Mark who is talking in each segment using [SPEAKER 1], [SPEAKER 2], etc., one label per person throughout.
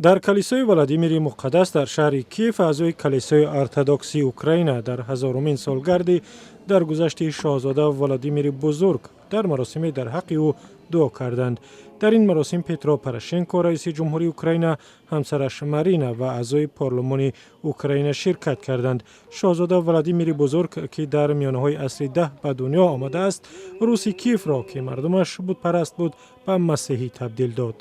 [SPEAKER 1] Дар калисои Владимири Муқаддас дар шаҳри Киев аъзои калисои Ортодоксии Украина дар ҳазорумин солгарди даргузашти шоҳзода Владимири Бузург дар маросиме дар ҳаққи ӯ дуо карданд. Дар ин маросим Петро Порошенко, раиси ҷумҳурии Украина, ҳамсараш Марина ва аъзои парлумони Украина ширкат карданд. Шоҳзода Владимири Бузург, ки дар миёнаҳои асри 10 ба дунё омадааст, Руси Киевро, ки мардумаш бутпараст буд, ба масеҳӣ табдил дод.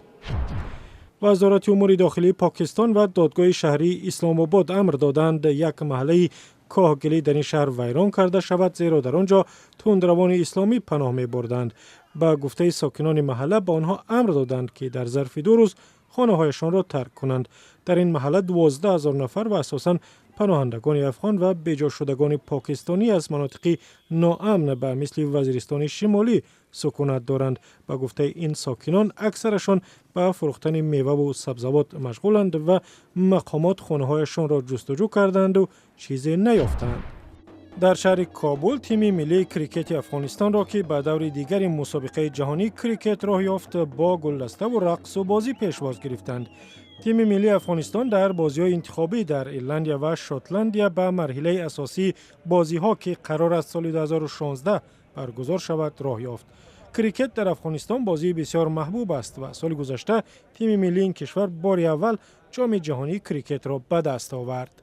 [SPEAKER 1] Вазорати умури дохилии Покистон ва додгоҳи шаҳрии Исломобод амр доданд, як маҳаллаи коҳгилӣ дар ин шаҳр вайрон карда шавад, зеро дар он ҷо тундравони исломӣ паноҳ мебурданд. Ба гуфтаи сокинони маҳалла, ба онҳо амр доданд, ки дар зарфи 2 рӯз хонаҳояшонро тарк кунанд. Дар ин маҳалла 12 000 нафар ва асосан паноҳандагони афғон ва беҷошудагони покистонӣ аз манотиқи ноамн, ба мисли Вазиристони Шимолӣ, сукунат доранд. Ба гуфтаи ин сокинон, аксарашон ба фурӯхтани меваву сабзавот машғуланд ва мақомот хонаҳояшонро ҷустуҷӯ карданду чизе наёфтанд. Дар шаҳри Кобул тими миллии крикети Афғонистонро, ки ба даври дигари мусобиқаи ҷаҳонии крикет роҳ ёфт, бо гулдаставу рақсу бозӣ пешвоз гирифтанд. Тими миллии Афғонистон дар бозиҳои интихобӣ дар Ирландия ва Шотландия ба марҳилаи асосии бозиҳо, ки қарор аст соли 2016 баргузор шавад, роҳ ёфт. Крикет дар Афғонистон бозии бисёр маҳбуб аст ва соли гузашта тими миллии ин кишвар бори аввал Ҷоми ҷаҳонии крикетро ба даст овард.